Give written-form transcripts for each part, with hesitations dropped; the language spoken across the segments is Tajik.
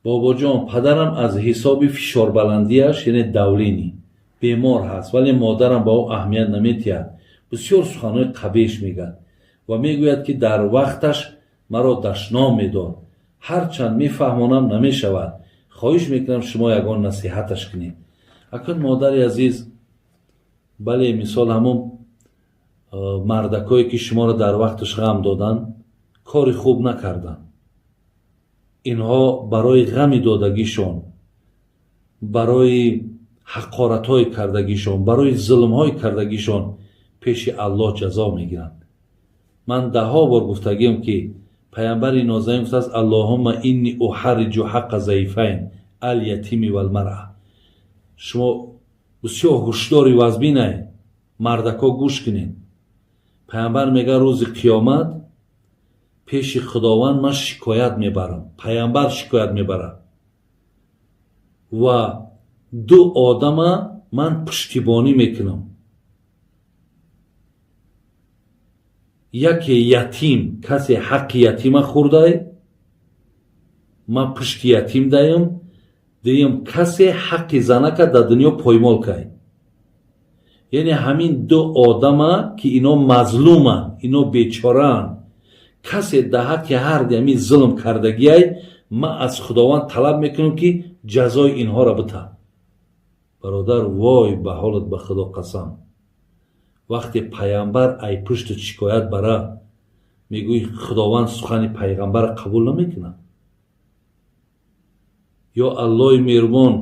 Бобоҷон, падарам аз ҳисоби фишорбаландиаш, яъне давление, бемор ҳаст, вале модарам ба ӯ аҳамият наметиҳад. Бисёр суханҳои қабеш мегӯяд ва мегӯяд, ки дар вақташ маро дашном медод. Ҳарчанд мефаҳмонам, намешавад. Хоҳиш мекунам, шумо ягон насиҳаташ кунед. Акун, модари азиз, бале, мисол, ҳамон мардакое, ки шуморо дар вақташ ғам доданд, кори хуб накарданд. Инҳо барои ғами додагишон, барои ҳақоратҳои кардагишон, барои зулмҳои кардагишон пеши Аллоҳ ҷазо мегиранд. Ман даҳҳо бор гуфтагиам, ки паямбари нозанин гуфтааст: "Аллоҳумма инни уҳарриҷу ҳаққа заифайн алятими валмара". Шумо бисёр ҳушдори вазбинай, мардако, гӯш кунед. Паямбар мега: рӯзи қиёмат пеши Худованд ман шикоят мебарам. Паямбар шикоят мебарад ва ду одама ман пуштибонӣ мекунам: яке ятим, касе ҳаққи ятима хӯрдай, ман пушти ятим даям; дуюм, касе ҳаққи занака дар дунё поймол кай. Яъне ҳамин ду одама, ки ино мазлуманд, ино бечораанд, касе дар ҳаққи ҳарди ҳамин зулм кардагиай, ман аз Худованд талаб мекунам, ки ҷазои инҳоро бита. Бародар, вой ба ҳолат, ба Худо қасам, вақте паямбар ай пуштат шикоят бара, мегӯӣ, Худованд сухани пайғамбарро қабул намекунад? Ё Аллоҳи меҳрубон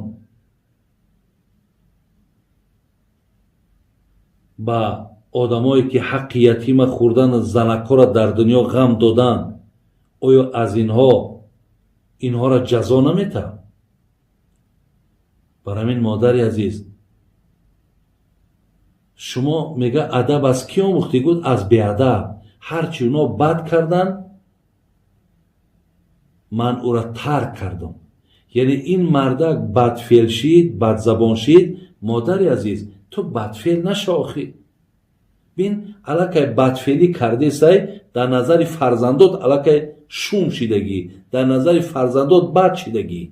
ба одамое, ки ҳаққи ятима хӯрдану занакҳоро дар дунё ғам доданд, оё аз инҳо инҳоро ҷазо наметаҳад? Бар ҳамин, модари азиз, шумо мега: адаб аз кӣ омӯхтӣ? Гуфт: аз беадаб. Ҳарчи оно бад карданд, ман ӯра тарк кардам. Яъне ин мардак бадфеъл шид, бадзабон шид. Модари азиз, ту бадфеъл наша. Охӣ, бин, аллакай бадфеълӣ кардесай, дар назари фарзандот аллакай шум шидагӣ, дар назари фарзандот бад шидагӣ.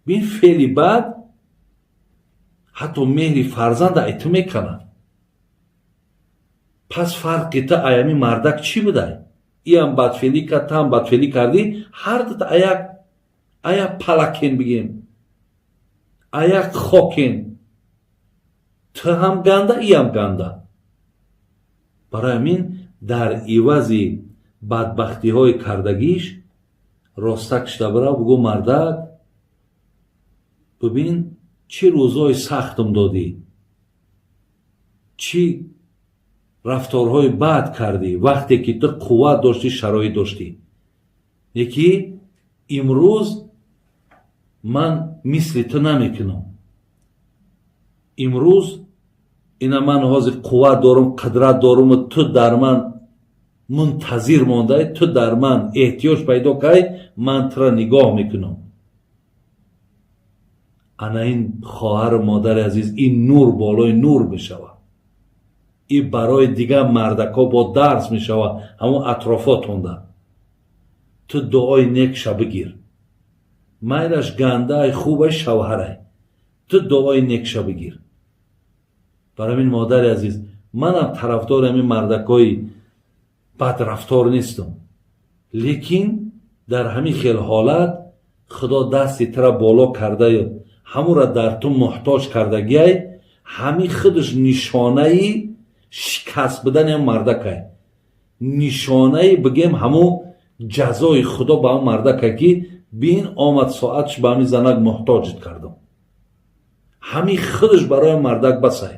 Бин, феъли бад ҳатто меҳри фарзанда ай ту меканад. Пас фарқи ту аями мардак чӣ будай? Иам бадфеълӣ кард, таам бадфеълӣ кардӣ, ҳар дута аяк палакен, бигем, аяк хокен. Ту ҳам ганда, иам ганда. Барои ҳамин дар ивази бадбахтиҳои кардагиш ростак шуда бирав, бугӯ: мардак, бибин, чӣ рӯзҳои сахтам додӣ, чӣ рафторҳои бад кардӣ, вақте ки ту қувват доштӣ, шароит доштӣ. Леки имрӯз ман мисли ту намекунам. Имрӯз ина ман ҳозир қувват дорум, қудрат доруму ту дар ман мунтазир мондай, ту дар ман эҳтиёҷ пайдо кай, ман тура нигоҳ мекунам. Ана ин, хоҳару модари азиз, ин нур болои нур мешавад, и барои дигар мардакҳо бо дарс мешавад, ҳамон атрофотонда. Ту дуои некша бигир. Майлаш, гандаай, хубай, шавҳарай, ту дуои некша бигир. Барои ҳамин, модари азиз, манам тарафдори ҳамин мардакҳои бадрафтор нестам, лекин дар ҳамин хел ҳолат Худо дасти тура боло кардаю ҳамура дар ту муҳтоҷ кардагиай, ҳамин худаш нишонаи шикаст будани ҳам мардакай, нишонаи, бигем, ҳамун ҷазои Худо ба ҳам мардакай, ки бин, омад соатш, ба ҳамин занак муҳтоҷит кардам. Ҳамин худаш барои мардак басай.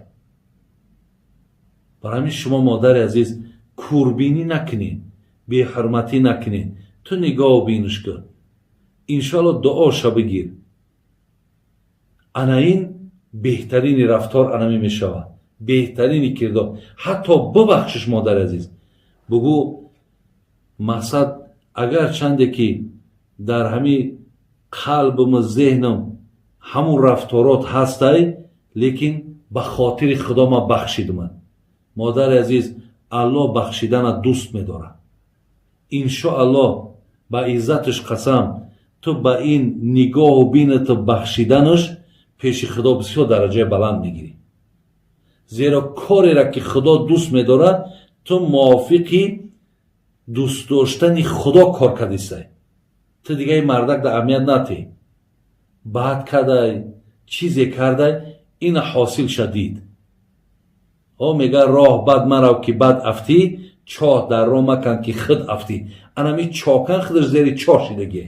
Барои ҳамин шумо, модари азиз, кӯрбинӣ накунед, беҳурматӣ накунед. Ту нигоҳ биниш кун, иншоалло дуоша бигир. Ана ин беҳтарини рафтор анами мешавад, беҳтарини кирдор. Ҳатто бубахшиш, модари азиз, бугӯ: мақсад, агар чанде ки дар ҳамин қалбиму зеҳнам ҳамун рафторот ҳастай, лекин ба хотири Худо ман бахшидумад. Модари азиз, Аллоҳ бахшидана дӯст медорад. Иншоаллоҳ, ба иззаташ қасам, ту Ту ба ин нигоҳу бинату бахшиданаш пеши Худо бисёр дараҷаи баланд мегирӣ, зеро кореро, ки Худо дӯст медорад, ту мувофиқи дӯст доштани Худо кор кардисай. Ту дига ин мардак дар аҳамият натӣ, бад кардай, чизе кардай, ина ҳосил шадид. О, мега: «Роҳ бад марав, ки бад афтӣ, чоҳ дар роҳ макан, ки худ афтӣ». Анами чокан худаш зери чоҳ шидагие.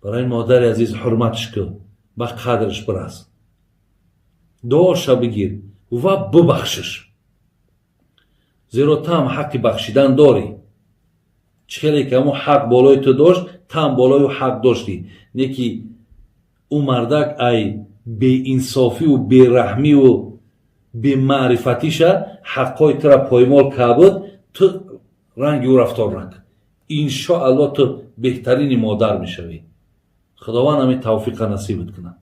Барои модари азиз ҳурматш кун, ба қадрш бирас, дуоша бигир ва бубахшиш, зеро ту ҳам ҳаққи бахшидан дорӣ. Чӣ хеле ки ҳамон ҳақ болои ту дошт, ту ҳам болои ӯ ҳақ доштӣ. Не ки ӯ мардак ай беинсофиву бераҳмиву бемаърифатиша ҳаққҳои тура поймол карда буд, ту ранги ӯ рафтор накун. Иншоалло, ту беҳтарини модар мешавӣ. Худованд ҳамин тавфиқа насибат кунад.